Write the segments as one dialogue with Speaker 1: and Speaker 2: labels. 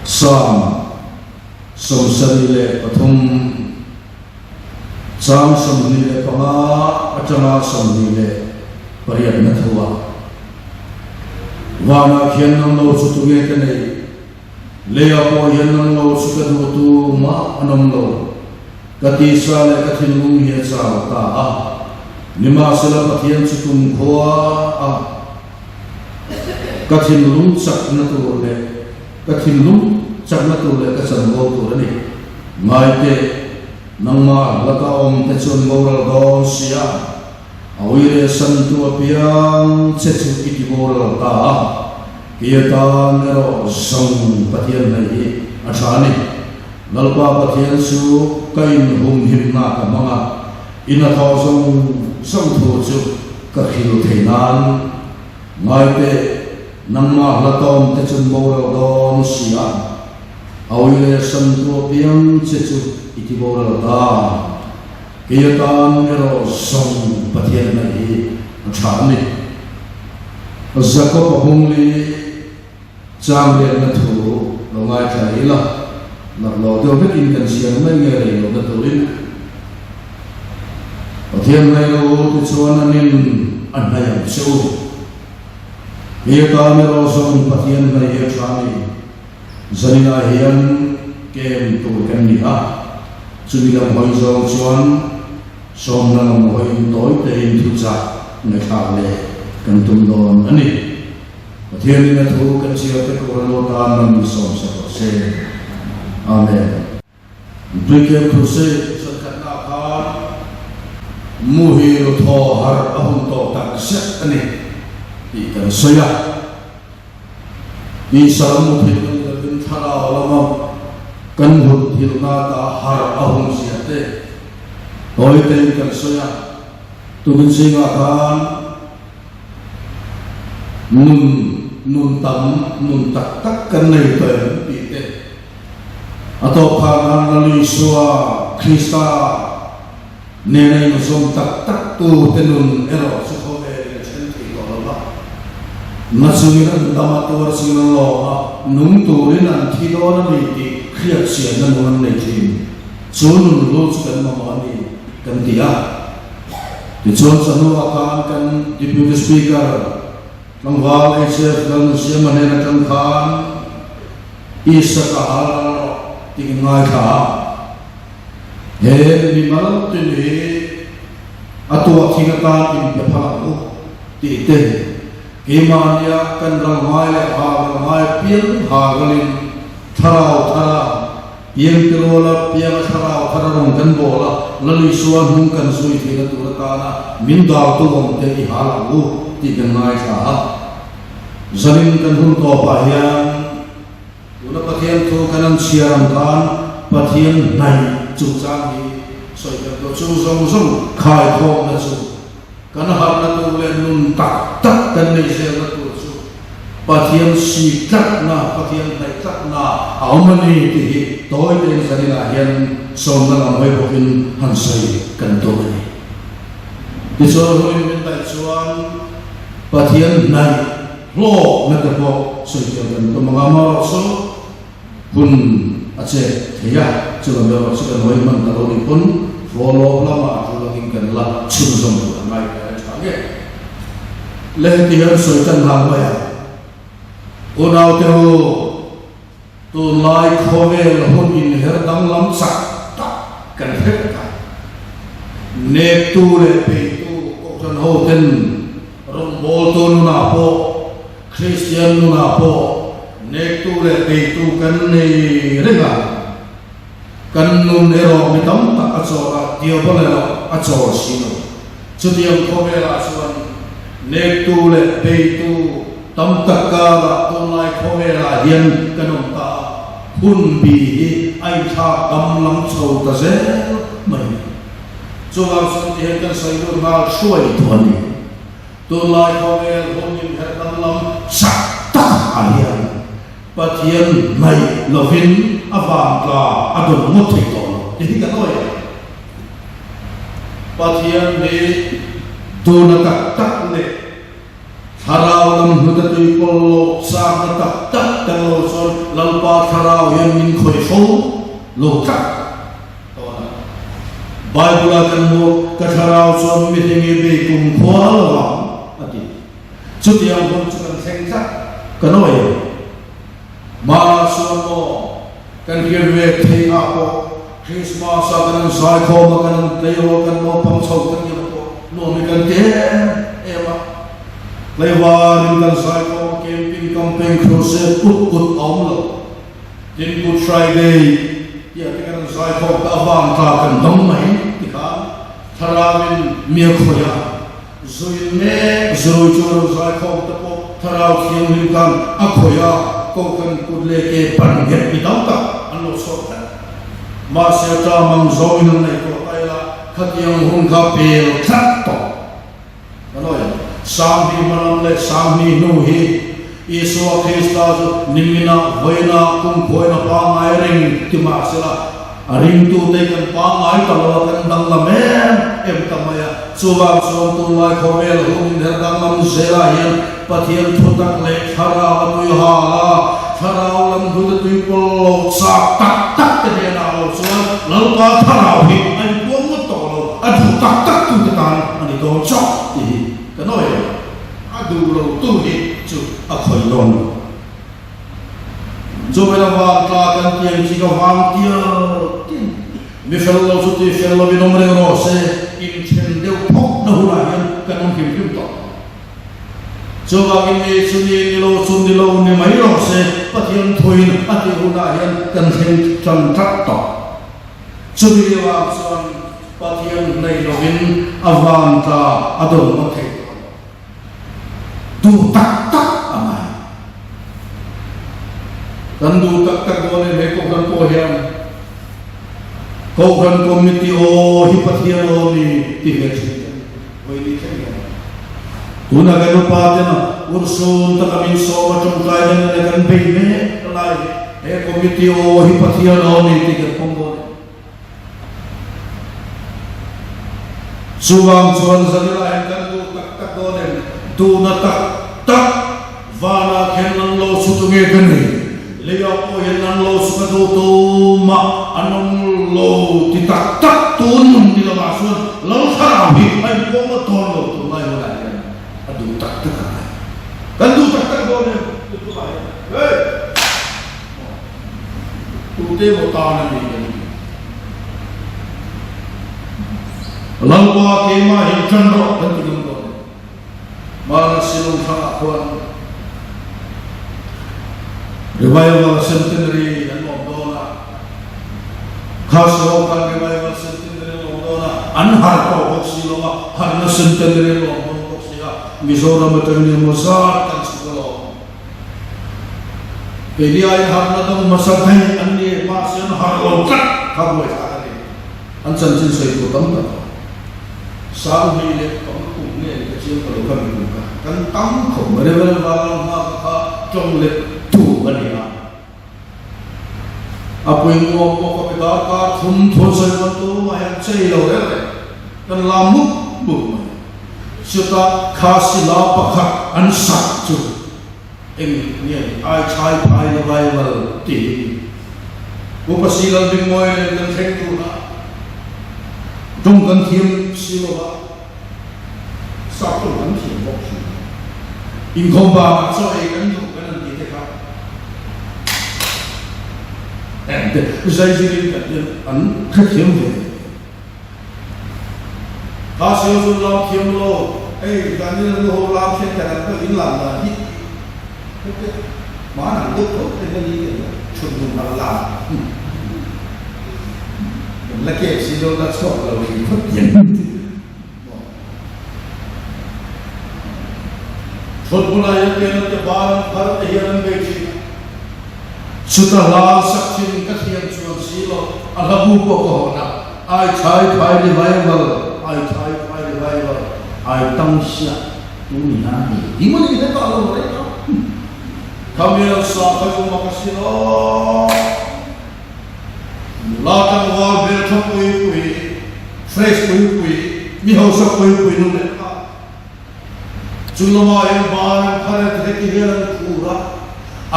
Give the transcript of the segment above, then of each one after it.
Speaker 1: Psalm 73 chang 25 atanga 28 na thu ah, Vanah khian nang lo chu tunge ka neih? Leiah pawh hian nang lo chu ka duh tu mah an awm lo. Ka tisa leh ka thinlung hi a chau ta a, nimahsela Pathian chu kumkhua a ka thinlung chakna tur leh ka thinlung chakna tur leh ka chanvo tur a ni. Ngai teh, nangmah laka awm te chuan boral dawn si a, a uire santu apiang che chu i ti boral ta a, kei atan erawh zawng Pathian hnaih hi a tha a ni. Lalpa Pathian chu ka inhumhimna ka hmang a, i hnathawh zawng zawng thu chu ka hril thei nan. Ngai teh, nangmah hla tawm te chun boral dawn si a, a ui leh san tu apiang che chu i ti boral ta. Kei atan erawh zawng Pathian hnaih hi a tha a ni. Jakob a hung li. Chang riatna thu lo ngaithla leh ila, laklawh deuh vekin kan siam mai nge rei lohna turin. Pathian hnaih lo te chuan an in a hnaih ang che u. Hei atan erawh zawng Pathian hnaih hi a tha ni. Zaninah hian kem tur kan ni a, chumi lam hawi zawng chuan sawmna lam hawiin tawi tein thuchah ngaihthlak leh kan tum dawn a ni. Pathianin a thu kan chhiar te tur a lo tan man mi sawm sak rawh se. Amen. Mipui Crusade zankhatna ah khan muhil thaw harh a hun tawh tak zet a ni tih kan sawi a. Tisa muthilh kan lovin thlarau lama kan mutthilhna ta harh a hun zia te tawi tein kan sawi a. Tukin zingah khan Nun, nun tam, nun tak tak kan nei tawh em tih te a tawp khan nan Lal Isua Krista nena inzawm tak tak tu te nun erawh chu khawvelin a then thei tawh lo va. Na chungin an dam a, tuar chungin an lawm a, nung turin an thi dawn a ni tih hriat chianna nun an nei thin. Chu nun hlu chu kan mamawh a ni kan ti a. Tichuan chahnuah khan kan Deputy Speaker tlangval HF Lalnunsiama hnen atang khan Isaka hal rawh tih kan ngaithla a. He mimal tin hi a tuah thing atan inpe phal ang u tih te keimahnia kan ral ngai leh hal ral ngai piang hal ralin thlarau thara Piang te ruala pianga thlarau thar a rawn kan bawl a, Lal Isua hnung kan zui theihna tur atana min dâltu awm te i hal ang u tih kan ngaithla a. Zanin kan hun tawpah hian tuna Pathian thu kan an chhiar ang khan Pathian hnaih chungchang hi sawi kan tuah chung zawng zawng khaikhawmna chu Kan harhna tur leh nun tak tak kan neih zelna tur chu Pathian si tlatna, Pathian hnaih tlatna a awm a ni tih hi tawi tein zaninah hian sawmna lam hawi bawkin han sawi kan tum a ni. Tichuan hunin min daih chuan Pathian hnaih hlawkna te pawh sawi tel kan tum ang a, amaherawhchu Hun a chet thei a, chulam erawh chu kan hawi hman ta lo ni pawn follow lamah a tul angin kan la chhunzawm tur a ngai ta tha nge. Le heti hian sawi tan nghal mai a, Unaute ho, tunlai khawvel hun inher danglam chak tak kan hre vek a, nektu leh peitu kohhran ho ten rawngbawltu nunah pawh Kristian nunah pawh nektu leh beitu kan nei reng a, kan nun erawh mi tam tak a chawl a, diabol erawh a chawl si lo. Chutiang khawvelah chuan nektu leh beitu tam tak karah tunlai khawvelah hian kan awm ta a, hun bi hi a inthlak dam lam chho ta zel mai. Chuvang chuan tihian kan sawi lut nghal hruai thu a ni. Tunlai khawvel hun inherh danglam chak tak ah hian Pathian hnaih lovin a vangtla a dawn ngawt thei tawh lo ti hi kan awih a. Pathian hi duna tak tak leh. Thlarau lam hnute tui pawlh loh chakna tak tak tel lo chuan Lalpa thlarau hian min khawih fo lo tlat dawn a. Bible-a kan hmuh, Ka thlarau chuan mihring i bei kum khua lo vang, a ti. Chutiang hun chu kan thleng tlat ka nawi em? Hmana chuan maw kan hriat ve theih ah pawh Christmas ah kan an zaikhawm a, kan an tleirawl kan naupang chho kan nih pawh nuam hi kan ti em em a. Tleivarin kan zaikhawm a, camping, campaign, crusade ut ut a awm lo. Tin Good Friday tih ah te kan an zaikhawm ta a vantla kan dam mai ti khan thlarauin mi a khawih a. Zuin mek zurui chu ro zaikhawm te pawh Thlarau Thianghlim khan a khawih a, Kohhran kut leh ke ban nghet mi tam tak an lo chhuak tlat. Mahse ṭam ang zawngin an ngaihtuah ta ila, khatiang hun kha pel tlat tawh. Ka nawi ang. Sanghnih hmalam leh sanghnih hnu hi Isua Krista chu niminah, vawiinah, kumkhuaina pangngai reng ti mahsela, A ringtute kan pangngai ta lo a, kan danglam em em ta mai a. Chuvang chuan tunlai khawvel hun inher danglam zelah hian Pathian thutak leh thlarau a tui hal a, thlarau lam hnute tui pawl lo chak tak tak te hnenah lo chuan Lalpa thlarau hi a inpuang ngawt tawh lo, a duh tak tak tute tan a ni dawn chauh tih hi ka nawi lo. A duh lo tu hi chu a khawih dawn lo. Chuvela vang tla kan tiang chi ka vang tial tin. Mi fel lo chu ti fel lovin awm reng rawh se, inthen deuh phawk na hunah hian kan awm hlim hlim tawh. Chuvangin mi chu ni ni lo chu ni lo ni mai rawh se, Pathian thuin a tih hunah hian kan thleng tan tlat tawh. Chumi lioah chuan Pathian hnaih lovin a vang tla a dawn ngawt thei tawh lo. Duh tak tak a ngai. Kan duh tak tak dawn em he Kohhran pawh hian Kohhran Committee aw hi Pathian aw ni ti ve thin kan vawi ni thleng hian tuna kan upa ten urhsun taka min sawm a tawngtai den leh kan bei mek lai hi he Committee aw hi Pathian aw ni tih kan pawm dawn em? Chuvang chuan Zanila hian kan duh tak tak dawn em? Duhna tak tak vanah khian an lo chu tunge ka ni? Leiah pawh hian an lo chu ka duh tumah an awm lo ti tak tak tun nun ni lovah chuan Lalthlarau hi a inpawm a tawn lo tunlai hunah hian a duh tak tak a ngai. Kan duh tak tak dawn em? Tunah hian hey! Tute emaw tan a ni kan ti. Lalpa keimah hi tan rawh kan ti ngam dawn em? Hmana Shillong hrangah khuan Revival Centenary an awm dawn a, Khasi ho khan Revival Centenary an awm dawn a, an har tawh bawk si lo a, harna Centenary an awm dawn bawk si a, Mizoram atangin emaw zat kan chhuk alawm. Keini aiin harhna dang hmasa daih an ni, mahse an harh lo tlat kha buaithlak a ni. An chanchin sawi tur tam tak a awm. Sanghnih leh pangpum nge ni ka chiang ta lo kha mi kum kha kan tam khawp mai. Reverend Vanlal Nghaka kha tawng let tu a ni a. A puimuam pawh ka pe darkar thum thun sawi pawn tumah hian chei lo reng reng. Kan la mup mup mai. Chutah Khasi la pakhat an sak chu eng nge ni ai chhai phai revival tih hi ni. Upa si Lalbingmawi nen kan thleng dun a, tum kan thiam si lo va, sak tum kan thiam bawk si lo. Inkhawm banah chaw ei kan duh kan han ti te kha eng te zaizirin kan an hrethiam ve. Kha siau chu lam thiam lo, hei Daniel nu ho lam hriat khat ang pawh in lam dan hi heti hman ang deuh tho thei na ni tih ang chhun hmun ang lam kan la kep si lo la chhuak lo ri phawt hian Chhun hmunah hian pian an te bar an phar te hian an bei thin a. Chuta hla sak thin ka thiam chuan si lo, a hla bu pawh ka hawn a, Ai thai phai revival, ai thai phai revival, ai tang siah tu ni na ni. Hi maw ni hetah lo reng a? Khamel sa kha chu mak a si lo. Nula tlangval hmeltha pui pui, fresh pui pui, mi hausa pui pui nu leh pa. Chu lamah hian ban an phar e ti heti hian an khur a,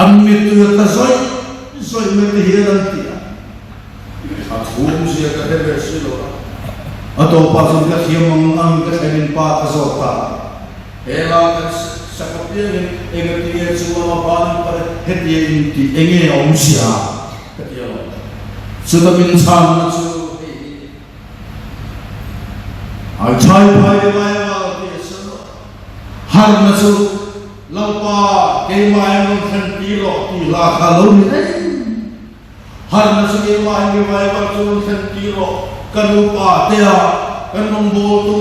Speaker 1: an mittui a tla zawih zawih mai te hian an ti a. A thum zia ka hre ve si lo a, a tawpah chuan ka thiam ang ang ka thlenin pa ka zawt ta. He la kan sak apiangin engatinge chu lama ban an phar e hetia in tih enge a awmzia ka ti alawm. Chuta min chhanna chu hei hi. Ai chhai phai le mai a ngal ti a si lo. Harna chu Lalpa keimah in rawn thlen tir rawh ti hla kha lo ni reng. Harna chu keimah in revival chu rawn thlen tir rawh ka nupa tea kan rawngbawltu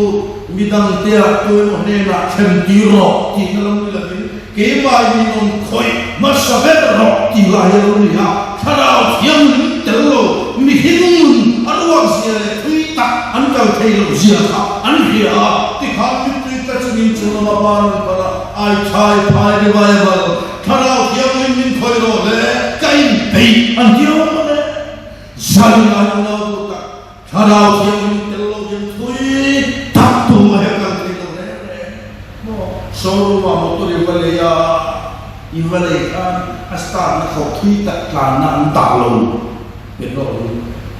Speaker 1: midang tea tu emaw hnenah thlen tir rawh tihna lo ni lovin keimah in min rawn khawih hmasa ber rawh tih hla hi a lo ni a. Thlarau thianghlim tel lo mihring nun a ruak zia leh thui tak an kal thei loh zia kha an hria a, tikhan mittui tla chungin chu lama ban an pan a, Ai thai phai revival, Thlarau thianghlim min khawih rawh le, ka inpeih an ti awm a le. Zan lai unau duh tak, Thlarau thianghlim tel lo hian thui tak tum a he kal thei lo reng reng maw? Showroom ah motor i va lei a, i va lei khan a start na khawp thui tak tlanna an dah lo petrol hi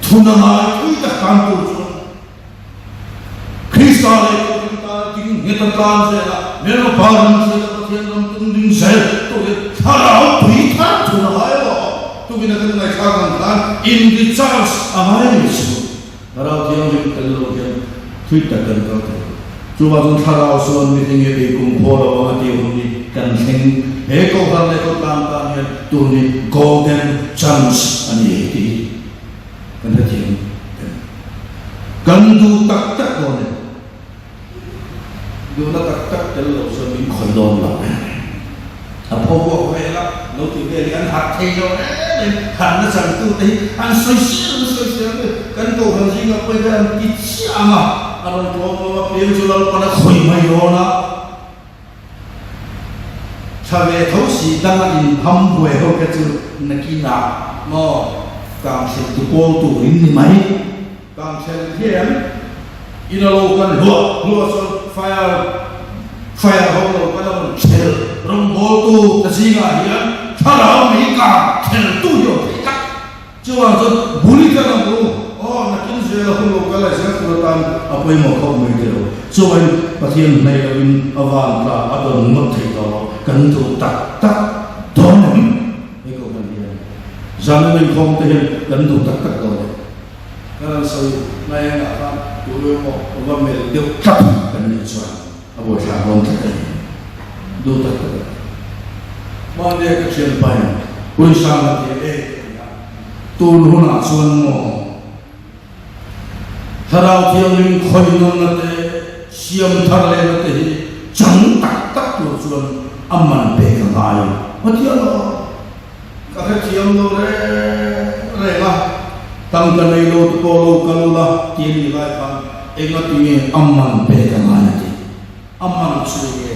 Speaker 1: thun a ngai thui tak tlan tur chuan Krista leh Kohhran tana ding nghet a tlan zel a, hmelma pa ram zel a Pathian ram tum ding zel tur hian thlarau pui thar thun a ngai lo. Tukin a kan ngaihthlak ang khan in recharge a ngai a ni chu. Thlarau thianghlim tel lo hian thui tak kan kal thei lo. Chuvang chuan thlarau chuan mihring hi ei kum khaw lo ang a tih hun hi kan thleng. He Kohhran leh khawtlang tan hian tun hi golden chance a ni tih hi kan hrethiam em? Kan duh tak tak dawn em? Duhna tak tak tel lo chuan min khawih dawn lo em? A pho vuak vel a, lo ti vel hi an harh thei lo em em, harhna changtute hi an sawi sel an sawi sel mai, kan kohhran zingah pawh hian an ti chiah ang a, a rawn tlawm lo a, piang chu Lalpan a khawih mai dawn a. Tha ve tho si danga inpham buai ho kha chu nakinah maw kangthlen tu pawl tur in ni mai. Kangthlen hian in a lo kan hluah hluah chuan fire fire ho lo kan a rawn thlel rawngbawltu ta zingah hian thlarau mei kang thleltu hi a awm thei tlat. Chuvang chuan bul i kal ang u, aw nakin zel a hun lo kal a zel tur atan a pawimawh khawp mai teh lo. Chuvangin Pathian hnaih loin a van tla a dawn ngawt theih tawh lo, kan duh tak tak dawn em? He kohhran hian zan an inkhawm te hian kan duh tak tak dawn em? Kan han sawi nai engah khan tu emaw va melh deuh tlat kan nih chuan a buaithlak dawn tlat a ni. Duh tak tak a ni. Mahnia ka thianpain Puisang a ti e ka ti a, tun hunah chuan maw Thlarau Thianghlim khawih nawnna te, siam thar lehna te hi chang tak tak tur chuan a man pek a ngai. Pathian aw, ka hrethiam lo reng reng a, tangka nei lo te pawh lo kal ula ti a nih lai khan engatinge a man pek a ngai a ti. A man chu nge?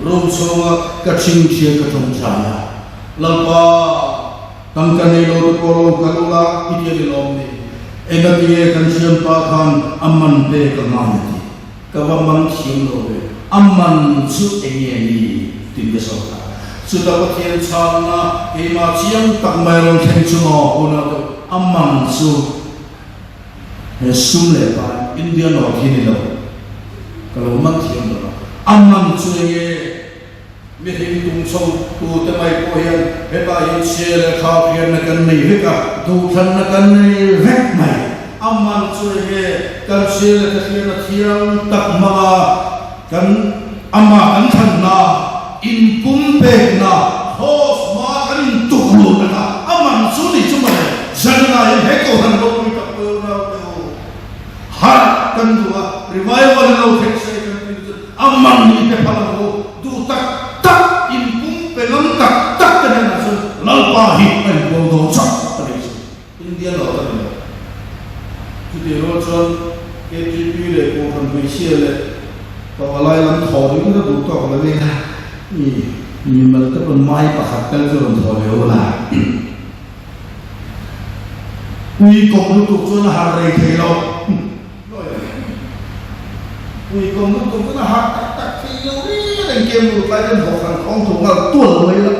Speaker 1: Room chhunga ka ṭhingṭhia ka ṭawngṭai a, Lalpa, tangka nei lo te pawh lo kal ula i ti a ni lawm ni? Engatinge kan thianpa khan a man pek a ngai a ti? Ka va man thiam lo ve, a man chu enge ni? Tiin ka zawt a. Chuta Pathian chhanna keimah chiang tak mai rawn thleng chu maw hunah deuh a man chu He sum leh pai India note hi ni lo, ka lo man thiam lo a. A man chu eng nge? Mihring tung chho tu te mai pawh hian hetah hian chhia leh tha hriatna kan nei vek a, duhthlanna kan nei vek mai. A man chu eng nge? Kan chhia leh tha hriatna thiang tak hmanga kan amah kan thlanna, inpumpekna, kraws hma kan intukluhna kha a man chu ni chu mawle. Zanina hian he kohhran ropui tak pawh i rau teh u. Harh kan duh a, revival in lo thleng se kan tih chu a man ni te phal ang u. Duh tak tak, inpumpe ngam tak tak te hnenah chuan Lalpa hi a inpuang dawn chauh a nih chu. India lo ka ni lo. Chutih rual chuan KTP leh Kohhran hmeichhia leh Pavalai lam thaw ringawt a duh tawk lo ila, mi mimal te pawn mai pakhat tal chu rawn thaw ve ula. Ui kawm lutuk chuan a harh rei thei lo. Ui kawm lutuk chuan a harh tak tak thei lo reng. kan kem lut lai kan vawk han khawng tho nghal tual mai la.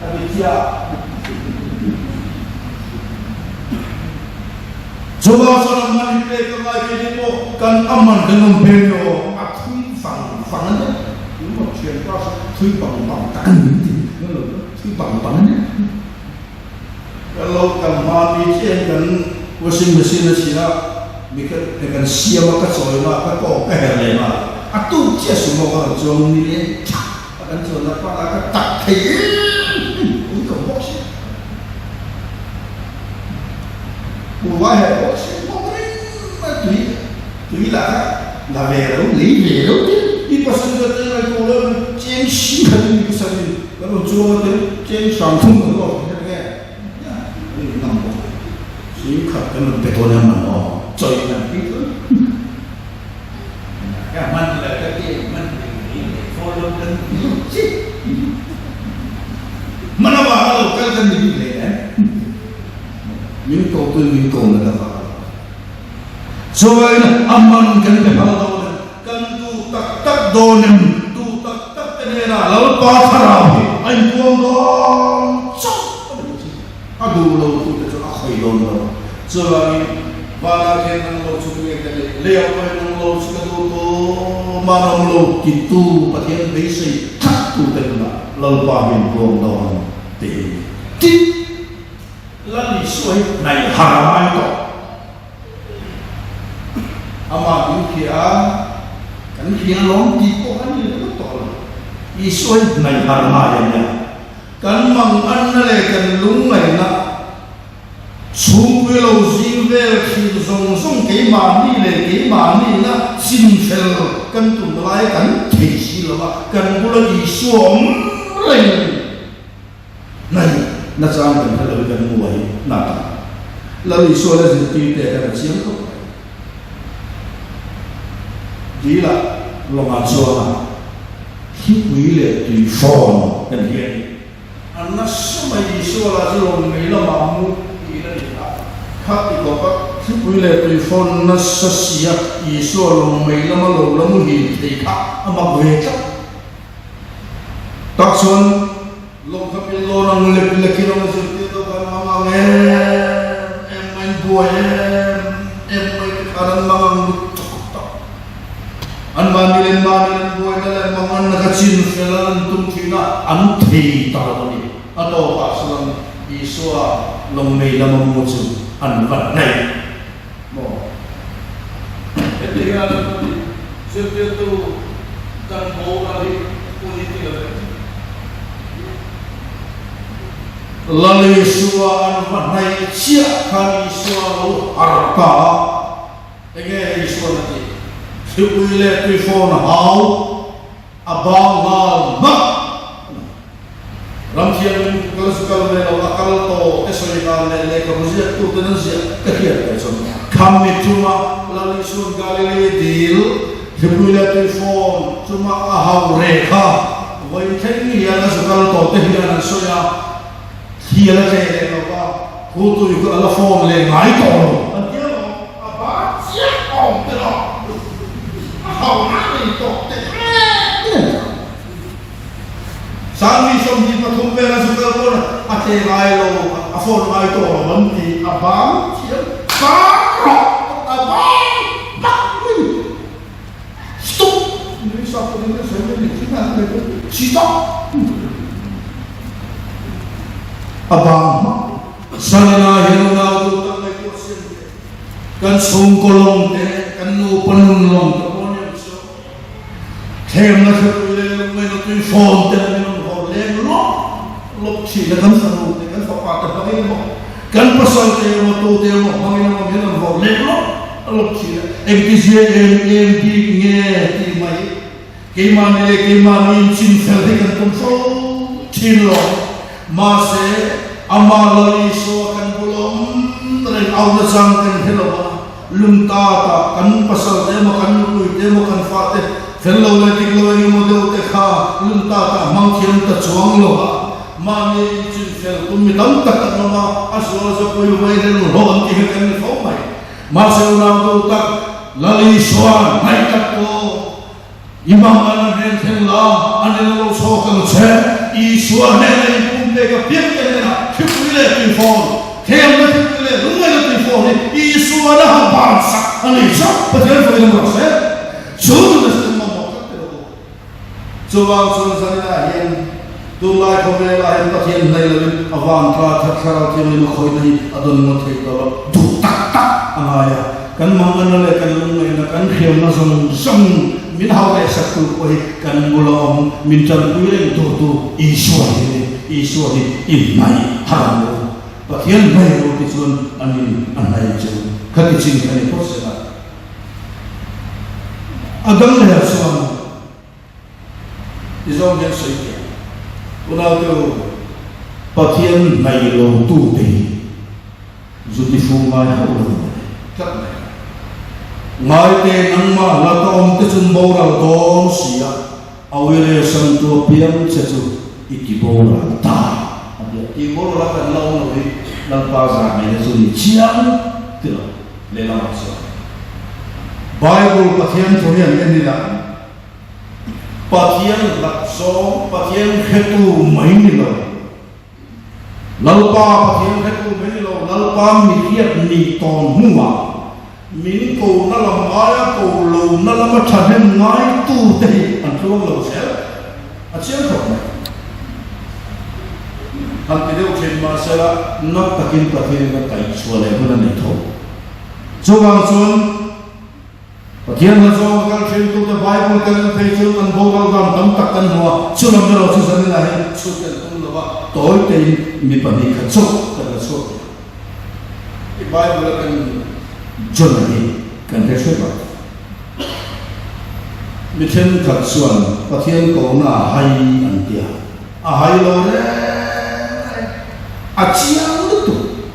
Speaker 1: A ti chiah. Chuvang chuan a man hi pek a ngai kei ni pawh kan a man kan awm ve ni aw a thui vang vang a nia. Tuma thian pa saw thui bang bang tak a ni an ti lo thui bang bang a nia. Kan lo kal hma mi chiahin kan washing machine a chhia a, mi ka kan siam a, ka chawi nghal, ka kawng ka her leh nghal. A tuk chiah sumo ka rawn chuang ni leh thak a kan chuanna part a ka tak thei em em ui ka bawk si. Purvai her bawk si bawk reng mai tui tui lah kha la ve lo lei ve lo te mi passenger te ngaihtuah lo cheng si khat in mi pasal in Kan rawn chuang a tel cheng hrang thung kan lawk her nge kan in ngam bawk sing khat kan rawn pe dawn em man aw chawi nan phei chuan
Speaker 2: Ka hman le ka ti hman ding ni le follow kan ti
Speaker 1: chi hman avanga lo kal kan ni bik hle em min ko tu min ko na ta va chuan a man kan pe phal dawn em Kan duh tak tak dawn em? Duh tak tak te hnenah Lalpa Thlarau hi a inpuang dawn chauh a ni chu. A duh lo tu te chu a khawih dawn lo. Chuvangin, Vanah khian nang lo chu nge ka neih? Leiah pawhin nang lo chu ka duh tu, man awm lo titu Pathian beisei tlat tu te hnenah Lalpa hi a inpuang dawn tiin tih Lal Isua hi hnaih har a ngai tawh. Amah min hria a, kan hria lawm tih pawh a ni ringawt tawh lo. Isua hi hnaih har ngai a nia. Kan manganna leh kan lungngaihna chhungpui lo zing vel thin zawng zawng keimahni leh keimahniina chinfel kan tum lai kan thei si lo va, kan bula Isua awm reng. Hnaih nachang kan hre lo hi kan hmu a hi hna tak. Lal Isua la zirtir te khan a chiang khawp mai. Dil ah lawng ah chuan a thlipui leh tui hrawn kan hi a ni. A nasa mai Isua lah chu lawng mei lamah mu tiin a ni kha. Kha ti khawp a thlipui leh tui hrawn nasa si a Isua lawng mei lama lo la muhil thei kha a mak ve tlat. Tak chuan lawng kha pil dawn ang lek lek in awm zirtir deuh khan mang ang em em mai in buai em em mai te khan an mang ang lutuk tak. An mahni leh mahni an buaina leh mang an kha chin fel an an tum thin a, an thei ta lo a ni. A tawpah chuan Isua lawng nei lama mu chu an va hnaih maw?
Speaker 3: Heti hian an ti, Zirtirtu kan boral hi pui ti lo em?
Speaker 1: Lal Isua an va hnaih chiah khan Isua lo harh ta a, enge Isua'n a tih? Thlipui leh tuihrawn hau A bang nghal hmak a ni. Ramthianghlim kal zu kal ve lo, a kal tawh te sawi dan leh lehkhabu ziaktuten an ziah ka hriat ve chuan Khammi chunga Lal Isua'n Galilei dil thlipui leh tuifawn chunga a hau reh kha vawi thleng hian a zu kal tawh te hian an sawi a, thli a la tleh leh lo va, khu tui kha a la fawn leh ngai tawh lo an ti alawm. A ban chiah awm te lo, a hau na nei tawh te em em. Sangmi 23 vel a zu kal pawn a tle ngai lo, a phone ngai tawh lo an ti, a ban thiam bang rawh, a bang bak mai ni. Stop! Nui sap pawhin a sawi mai ni, thil hna mai pawh stop! A bang hmak. Sanana hian unau tu tak mai pawh siam teh. Kan chhungkaw lawng te, kan nupa nun lawng te pawh nia chu thlemna thlapui leh lungngaihna tui fawn te min rawn hawn leng lawp lawp thin a, kan fanu te, kan fapa te hmangin emaw, kan pasal te emaw, tu te emaw hmangin emaw min rawn hawn leng lawp lawp thin a, engtizia em em bik nge tih mai Keimahni leh keimahni inchinfel hi kan tum fo thin lo. Mahse, amah Lal Isua kan bul awm reng au nachang kan hre lo a, lungtata kan pasal te emaw, kan nupui te emaw, kan fate fel lo leh dik lo eng emaw deuh te kha lungtata hmang thiam ta chuang lo a, mahni inchinfel tum mi tam tak an awm a, a zual zapui vai reng hlawh an ti hi kan ni fo mai. Mahse, unau duh tak Lal Isua hnaih tak pawh. I mangan a hnen thleng la, a nen a lo chhawk ang che. Isua hnena inpumpek apiangte hnenah thlipui leh tuifawn, thlemna thlipui leh lungngaihna tuifawn hi Isuan a han bansak a ni chauh. Pathian fakin a rawh se. Chu nuna chu kan mamawh tlat teh u. Chuvang chuan zaninah hian tunlai khawvelah hian Pathian hnaih loin a vantla that thlarau thianghlim a khawihna hi a dawn ngawt thei tawh lo. Duh tak tak a ngai a, kan manganna leh kan lungngaihna, kan hriamna zawng zawng min hau leh sak tur pawh hi kan bula awm min tanpui reng turtu Isua hi a ni. Isua hi i hnaih har ang u. Pathian hnaih lo ti chuan anin a hnaih chu khati chin kha ni phawt se la. A dang lehah chuan i zawng hian sawi teh ang. Unaute u, Pathian hnaih lo tute hi zu ti fu ngai hauh lo ang le. Tlat mai. Ngaite nangmah la ka awm te chun boral dawn si a, a uire sangtu apiang che chu i ti boral ta a ti a. Ti boral a kan la awm lo hi Lalpa zahmehna chu ni chiang ti lo. Lehlamah chuan Bible Pathian thu hian en ila, Pathian hlat zawng, Pathian hretu mai ni lo, Lalpa Pathian hretu mai ni lo, Lalpa mihriat nih tawn hnuah min ko na lam aia ko lo na lama thahnem ngaitute hi an tluang lo zel a chiang khawp mai. Han ti deuh thin mahsela nak takin Pathianin a kaih chhuah leh hun a nei tho. Chuvang chuan Pathian hla zawng a kal thintute Bible kan en phei chuan an boral dan tam tak kan hmu a, chulam erawh chu zaninah hian chhut kan tum lo va, tawi tein mi pahnih khat chauh kan la chhuak thei. I Bible a kan John-a hi kan hre hrep a. Mi thenkhat chuan Pathian kohna a hai an ti a, a hai lo reng reng, a chiang lutuk.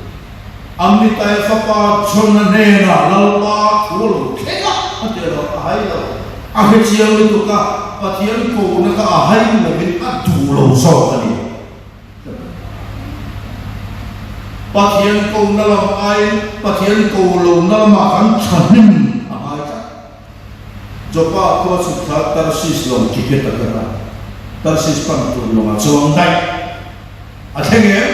Speaker 1: Amitai fapa John-a hnenah Lalpa thu a lo thleng a, a ti lo, a hai lo. A hre chiang lutuk a, Pathian kohna kha a hai lovin a duh lo zawk a ni. Pathian kohna lam aiin Pathian ko lohna lamah kan thahnem a ngai tlat. Joppa khua chhuk thla Tarsis lawng ticket a kal a, Tarsis pan tur lawngah chuang daih a thleng em?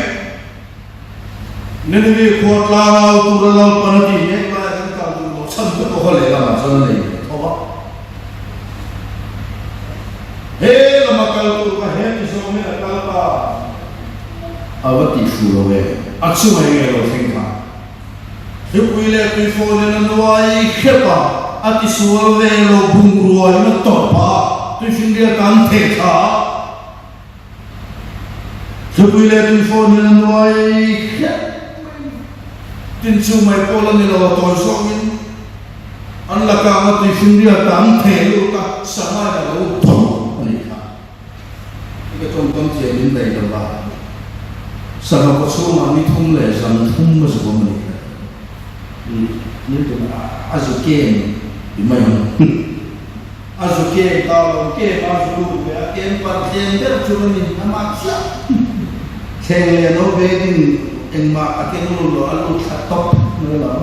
Speaker 1: Nineveh khua tlangau tura Lalpan a tih mek laia kan kal duh loh chhan te pawh kha lehlamah chuan a nei ve tho a. He lama kal tur kha he mi zawngin a kal ta a va tih hru lo e, a chunga enge lo thleng kha. Hripui leh tuifawn in a nuai hrep a, a tisual ve lo bungrua in a tawrh phah a, tuifinriat an theh thla a. Hripui leh tuifawn hian a nuai hrep mai a ni. Tin chu mai pawh la ni lo a tawi zawngin an la kang a tuifinriat a an theh lut a, sanghain a lo thaw a nih kha. I ka tawngkam thiam in nei lo va, sangha kaw chhungah ni thum leh zan thum a zu awm a nih kha. I ni tun a zu kem ti mai ang. A zu kem ta lo, kem a zu lut ve a, kem par tlem deuh chu a ni a mah chiah. Thleng leh no bekin engmah a keng lut lo, a lut thla tawp mai lo,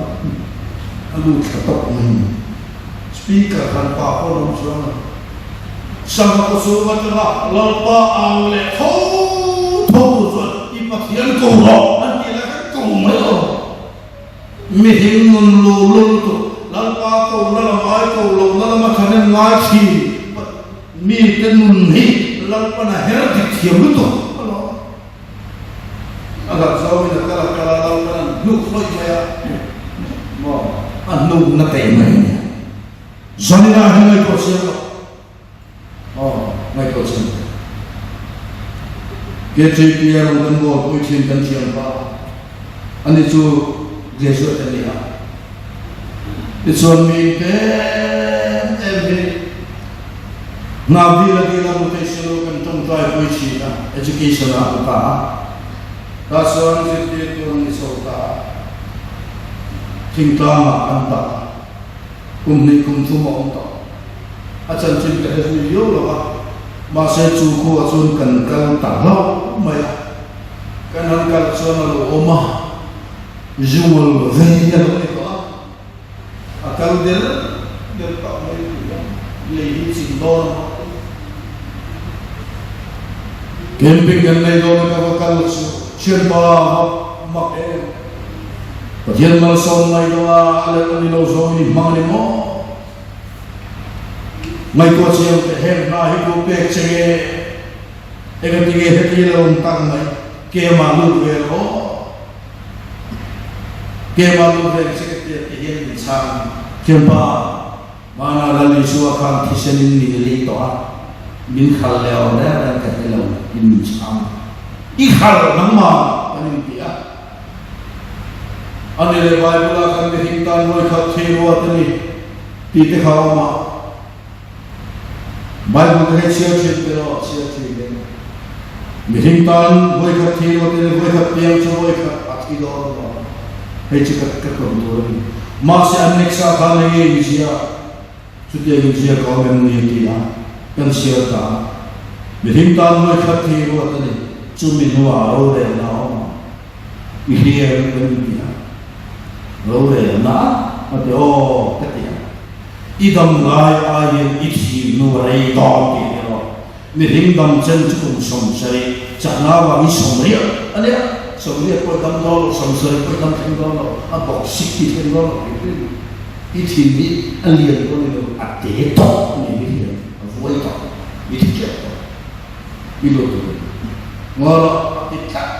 Speaker 1: a lut thla tawp mai ni. Speaker han pa pawh an awm chuang lo. Sangha kaw chhung atanga Lalpa au leh tho tho tu chuan i Pathian ko rawh an tih lai khan ko mai lo. Mihring nun lu lul lutuk, Lalpa ko na lam ai ko lo na lama thahnem ngai thin mite nun hi Lalpan a her dik thiam lutuk a lawm. A hlat zawngin a kal a kal a, Lalpan an hnuk hlawih mai a, maw a hnuk na teh mai a nia. Zaninah hian ngaihtuah chiang lo. Aw, ngaihtuah chiang teh. KJP a rawn kan bualpui thin kan thiam pa ani chu graduate a ni a. Tichuan mi em em hi hna dil a dil a hmu thei si lo kan tawngtai pui thin a, education ah a hmu ta a. Tah chuan zirtirtu an ni chho ta a, thingtlang ah an dah a. Kum hnih kum thum a awm tawh. A chanchin ka hre zui viau lo a, mahse chu khuah chuan kan kal ta hlauh mai a. Kan han kal chuan a lo awm a, zual ve a lo ni tawh a, a kal der der tawh mai tih a. Lei hi chim dawn a maw? Camping kan nei dawn a ka va kal chu thianpa va mak em? Pathian malsawm ngai dawn a, a leh a ni lo zawng in i hmang a ni maw? Ngaihtuah chiang teh heng hna hi tu pek che nge? Engatinge heti lo awm tak mai? Kemah lut ve rawh aw. Kemah lut ve che ka tia ti hian min chhang. Thianpa, Hmana Lal Isua khan thisen in min lei tawh a, min khal leh awm reng reng ka hre lo in min chhang. I khal nangmah kan inti a. Ani leh Bible ah kan mihring tan vawi khat thei ruat a ni tih te kha a awm a. Bible te hei chhiar thin te rawh chhiar thin in. Mihring tan vawi khat thei ruat a ni, vawi khat piang chu vawi khat a thi dawn a maw? Hei chu ka ka tawn tur a ni. Mahse an next ah khan enge in zia? Chutiang in zia ka awm em ni a ti a, kan chhiar ta a. Mihring tan vawi khat thei ruat a ni, chumi hnuah rorelna a awm ang. I hliam kan in ti a, rorelna a ti aw ka ti a. I dam lai aiin i thim hnu a rei dawn tih erawh mihring dam chen chu kum 70 chakna vangin 80 a nia, 80 pawh i dam dawn lo, 70 pawh i dam thleng dawn lo, a bawk sik ti thleng dawn lo tih hrim i thin hi a lian pawh ni lo, a te tawp ni hi hian a vuai tawp, i thi tep tawp, i lut tur a ni. Ngaw a ti tlat.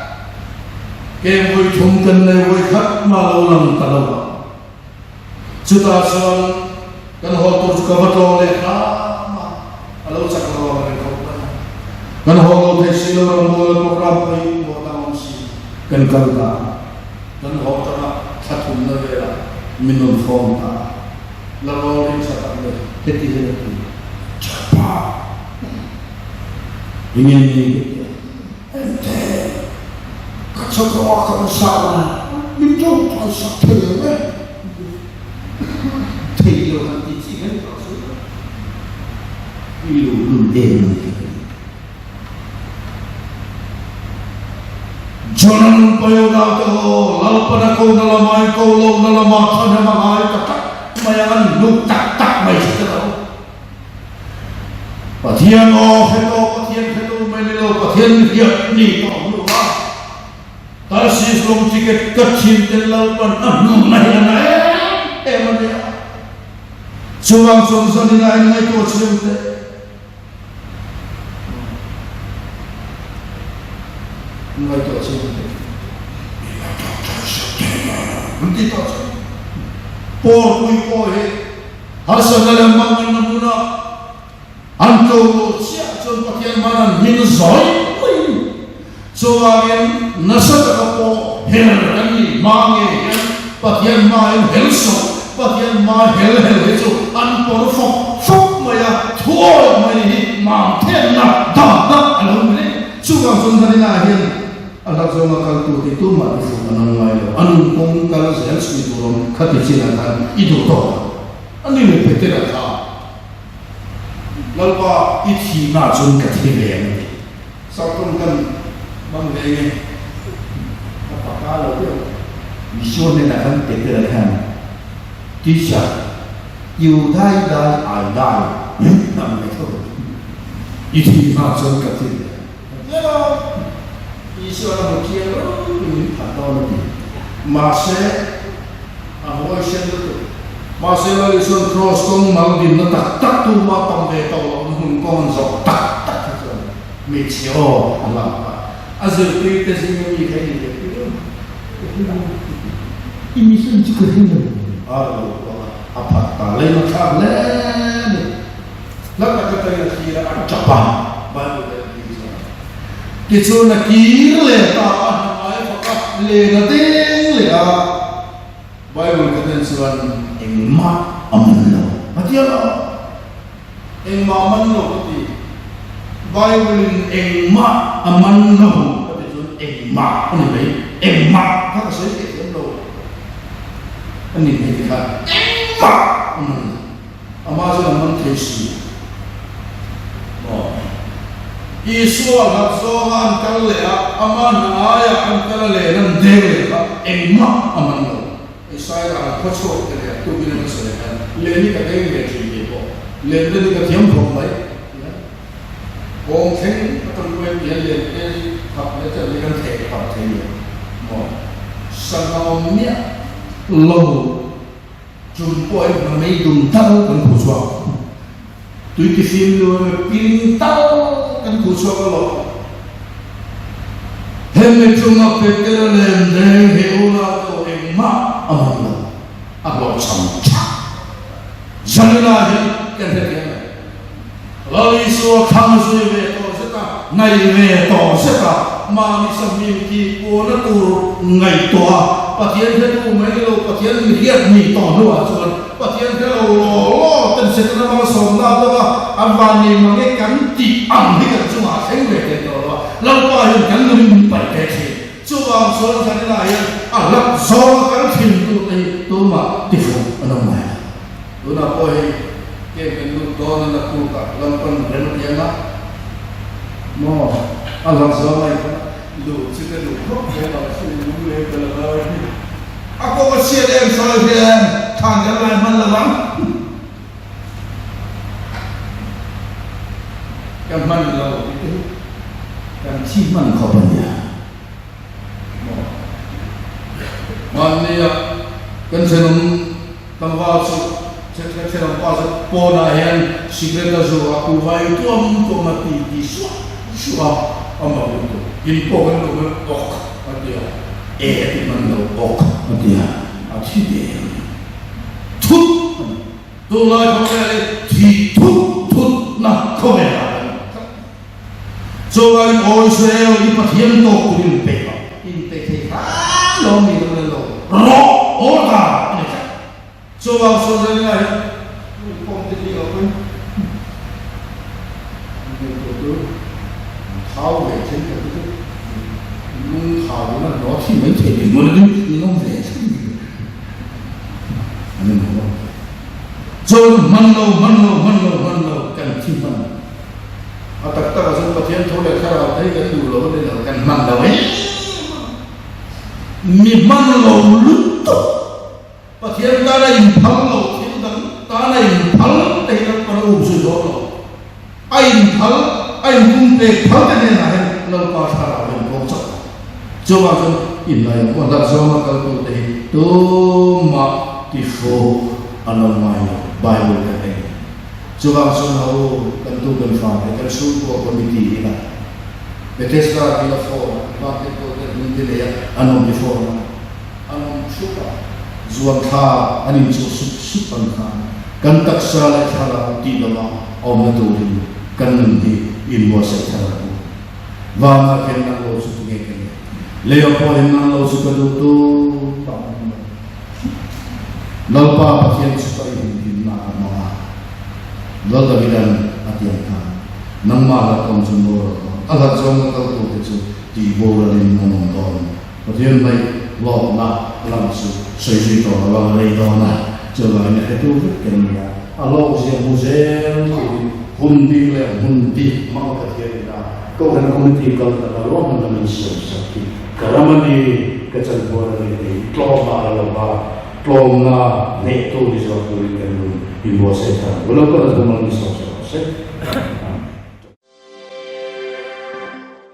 Speaker 1: Keng vawi thum kan nei vawi khat mah lo lang ta lo a. Chutah chuan kan haw tur chu ka va tlawng leh hram a, a lo chak lo ang reng khawp mai a. Kan haw lo thei si lo rambual program pawhin pawh dang awm si kan kal ta a. Kan haw tanga thla thumna velah min rawn fawm ta a, la rawl ring tha tak mai heti hian a ti, Chapa! Enge ni ka ti a. Engte ka chawkawh a kan sa a, min tawngtai sak thei ang e. Thei lo han tih chi hian ka sawi lo. I luhlul em a ni ka ti. John-a nun paio naute ho, Lalpana ko na lama in ko lo na lama thahnem a ngai ta tak mai a, an hluk tak tak mai chu te lo. Pathian aw hre tawh, Pathian hre tu mai ni lo, Pathian mi hiat ni tawh hnu a, Tarsis lawng ticket ka thin te Lalpan a hnu na hi a na em em a nia. Chuvang chuan zanin ah in ngaihtuah chhiam teh. Ngaihtuah chhiam teh. An ti tawh chu. Pawrpui pawh hi Harsatna leh manganna hmuna an tlo lo chiah chuan Pathian hman an hming zawi mai. Chuvangin nasa taka pawh hel kan nih hma nge hian Pathian hmain hel sawh, Pathian hma hel hel hi chu an pawr fawk fawk mai a, thuawi mai hi mam thenna damna a lo ni reng. Chuvang chuan Vanina hian a hla zawnga kaltu tih tumah ti fuh an awm ngai lo. A nun kawng kal zel chhui tur awm khati chinah khan i duh tawk ang. A ni le Petera kha, Lalpa i thihna chuan ka thi ve ang a ti. Sartawng kan hmang ve nge?
Speaker 2: Ka paka lo deuh. Isua hnenah khan Petera khan, Teacher, you die die I die, ang mai tho.
Speaker 1: I thihna chuan ka thi ve ang.
Speaker 2: Tlema Isua a hmu chiang ropui min phat dawn a ti.
Speaker 1: Mahse, a huaisen lutuk. Mahse, Lal Isua'n Kraws kawng mal dinna tak tak tuma tam ve tawh lohna hmun kawng an zawh tak tak kha chuan hmeichhe aw a lak a. A zirtirte zinga mi kha i ni ve pui em? Ka hre lo.
Speaker 2: I mission chu ka hre lo.
Speaker 1: A lo kuang a, a phat ta. Leina thlak hle a ni. Hla tak atangin a thlir a, a tap a, Bible te a thlir chuan. Tichuan a kir leh ta a, hnamai fak a, len a deng leh a, Bible ka ten chuan engmah a man lo. A ti a, engmah a man lo ka ti. Bible in engmah a man lo ka ti chuan engmah a ni mai, engmah kha ka sawi theih thiam lo a ni mai ti kha engmah a man lo. Amah chuan a man thei si maw? Isua hlat zawnga an kal leh a, ama hnaia an kal a len an deng leh kha engmah a man lo. Isaia an khaw chhuak te leh a tukin an sawi khan len hi ka deng ve thin tih pawh. Len te hi ka thiam khawp mai ti a. Kawng thleng atang pawhin ti hian len te hi khap leh chiah hi kan theh khap thei lo maw? Sangha awm miah lo chung pawhin hmamei dum tal kan khuh chhuak. Tui tifim lu emaw piling tal kan khuh chhuak alawm. Hemi chunga Petera len reng he unau tawh engmah a man lo, a hlawhchham thak. Zanina hian kan hrethiam em? Lal Isua thlang zui ve tawh zet a, ngaih ve tawh zet a, mahni sahmim tih puahna tur ngaihtuah a, Pathian hretu mai ni lo, Pathian mihriat nih tawh hnuah chuan Pathian hre lo law law ten Setana malsawmna a dawng a, an van nei mang e kan tih ang hi kan chungah a thleng ve thei tawh lo a, Lalpa hian kan numin min paih ve thin. Chuvang chuan Zanina hian a hlap zawnga kan thintu te hi tumah tifuh an awm ngai lo. Tunah pawh hei camp kan lut dawn a naktukah Lalpan rem a ti ang a, maw a hlap zawnga i kha luh chu ka duh khawp mai mahse lung leh ka la ngai hi. A kawng a chhiat em sawi hian thlan kan lai hman lo ang. Ka hman lo tih te hi kan thi hman khawp a nia. Maw? Hmannia kan thenawm tlangval chu kan thenawm pa chu pawnah hian cigarette a zu a, kuhva ei tuam tuam a ti ti suah suah a, a mak lutuk. In pawh kan luh hian awk a ti a, e a ti hman lo awk a ti a, a thi der. Thut a ni. Tunlai khawvel hi thi thut thut na khawvel ah kan awm tlat mai. Chuvangin Aw Israel, i Pathian tawk turin pe rawh. In pe thei hram lo mi lo le lo rawh order a ni tlat. Chuvang chuan Zalina hian inkhawm te hi a awm ngaihtuah tur thau ve thenkhat te chu lungthau in a hnawt hi mai thei tih hmun in in awm ve tlat mai. An in haw. Chuan hman lo, hman lo, hman lo, hman lo kan thi hman. A tak tak ah chuan Pathian tho leh thlarau te hi kan duh lo a ni lo, kan hman lo em a. Mi hman lo lutuk. Pathian tana inphal lo, thil dang tana inphal te hi Lalpan a um zui dawn lo. A inphal, a inpumpek phal te hnenah hian Lalpa thlarau hian kawng chak lo. Chuvang chuan inlai ang hlat zawnga kaltu te hi tumah tifuh an awm ngai lo, Bible kan en. Chuvang chuan ho kan tu kan fa te kan chhungkua committee ila Bethesda tila phone a, van te pawh te hmun te nei a an awm ti phone a, an awm thup a, zuan thla an inchuh sup sup ang khan kan taksa leh thlarau tih lova awmna turin kan nun hi inbuatsaih thar ang u. Vana khian nang lo chu tunge ka nih? Leia pawhin nang lo chu ka duh tuk a awm lo. Lalpa Pathian chu ka inhimna a hmang a, Lal Davidan a ti ang khan, Nangmah hlat awm chu maw rawh dawn, a hlat zawnga kal tute chu tihboralin an awm dawn. Pathian hnaih lawkna lam chu sawi zui tawh lo a, rei dawn a, chuvangin a hretu vek kan ni a, a lawkzia hmu zel turin hun bik leh hmun bik hmang Pathian ina Kohhran Committee kal taka ruahmanna min siam sak hi ka ram a ni, ka chanpuar a ni tiin tlawmna a la lo va, tlawmna neihtu ni zawk turin kan nun inbuatsaih thar ang. Ulo pawh na thumal min sawm sak rawh se.